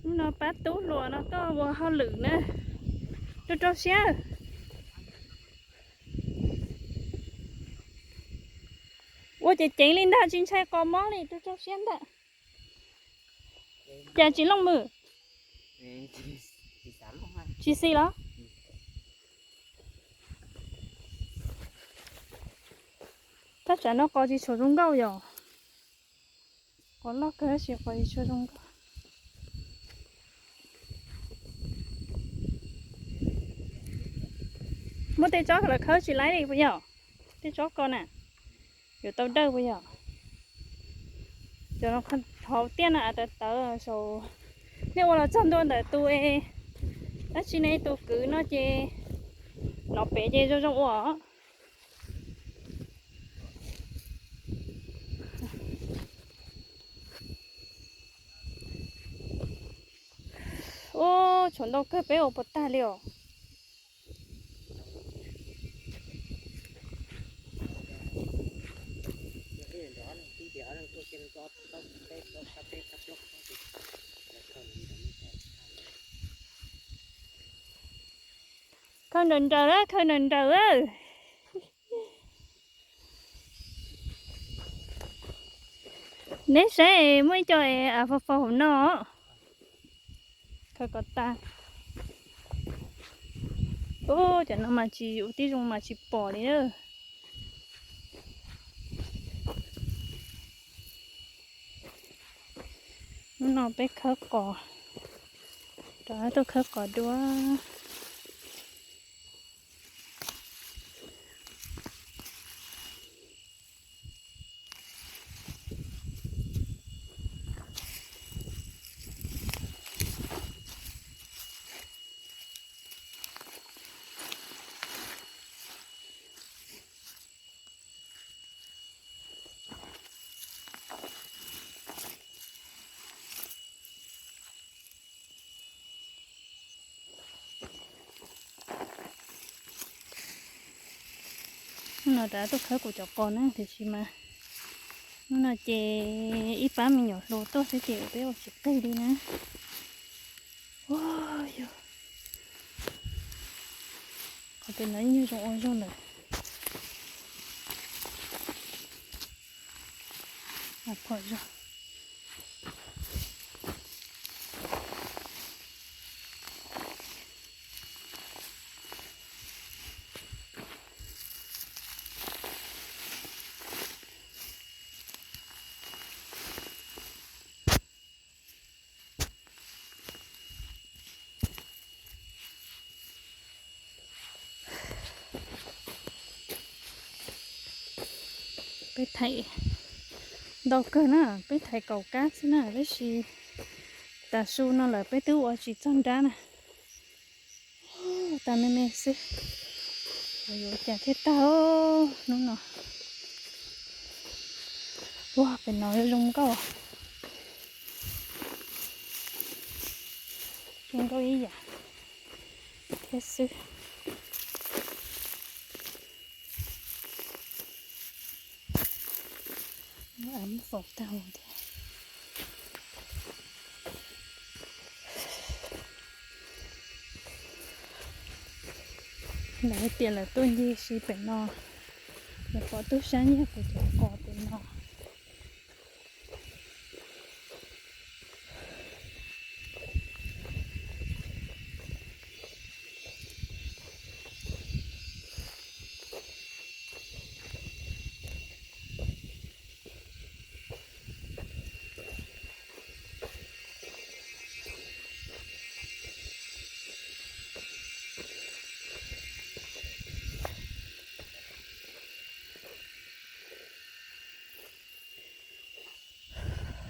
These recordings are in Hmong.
Hnub no pab tub hluas no tuaj ua hauj lwm na. Rau rau siab. Ua ceev ceev li ntag, tsis ntshai qos mob li, rau rau siab ntag. Cas tsis looj mws? Tsis xis los? Tab tsam no qos tsis tshua zoo nkauj yom. Qos loj kawg tab sis qos tsis tshua zoo nkauj. Muab tej tsob lawv khawb tsis laib li puas yog? Tej tsob ko na, yuav tau dawj puas yog? Cov hauv tiaj no av tawv tawv saum. Nej ua los txog ntua ntawm tus es dab tsi ne, tus kwv no ces nov pem ces zoo zoo ua. Ub, tshuav ntau kawg, peb ua puas tag li os. Khaws nrawm nrawm lawm, khaws nrawm nrawm lawm. Neb saib muaj ib co es av fo fo hauv no. Khaws kom tas. Ub, cov no mas tsis ua tib zoo mas tsis pom li. Hnub no peb khawb qos, rov qab tuaj khawb qos dua. Hnub no rov qab tuaj khawb kuv cov qos na, tiam sis mas hnub no ces ib pab me nyuam hluas tuaj xwb ces peb ua tsis qig li na. Ua yog qhov pem no ib nyuag zoo ua zog lawm. Phom zog. Peb thaij ntau kawg na, peb thaij kaum kab xwb na, tab sis tas su no lawm peb twb ua tsis txog nrab na. Tas me me xwb, yuav ua cas thiaj tag hnub no. Ua pem no yuav zoo nkauj, zoo nkauj ib yam thiab xwb. Muab av muab faus tag thiab. Lawv hais tias lawv tuaj ncig si pem no, lawv pom tub sab nyiag kuv cov qos pem no.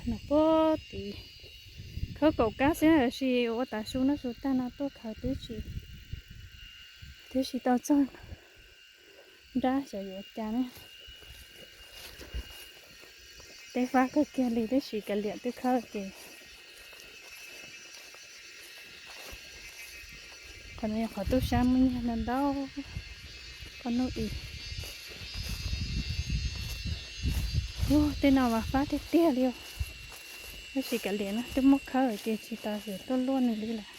No puag tid khawb kaum kab xwb, tab sis ua tav su noj su tag no tuaj khaws twb tsis, twb tsis tau txog nrab xyov yuav cas ne. Teb fab kawg kiag li tab sis kav liam twb khawb ces. Qhov no yog qhov tub sab muab nyiag ntau ntau koj hnub i. Ub, tej no mas fab tiag tiag li os. Tab sis kav liam na, twb muab khawb ces tsis tas yuav tuaj luaj nws li lawm.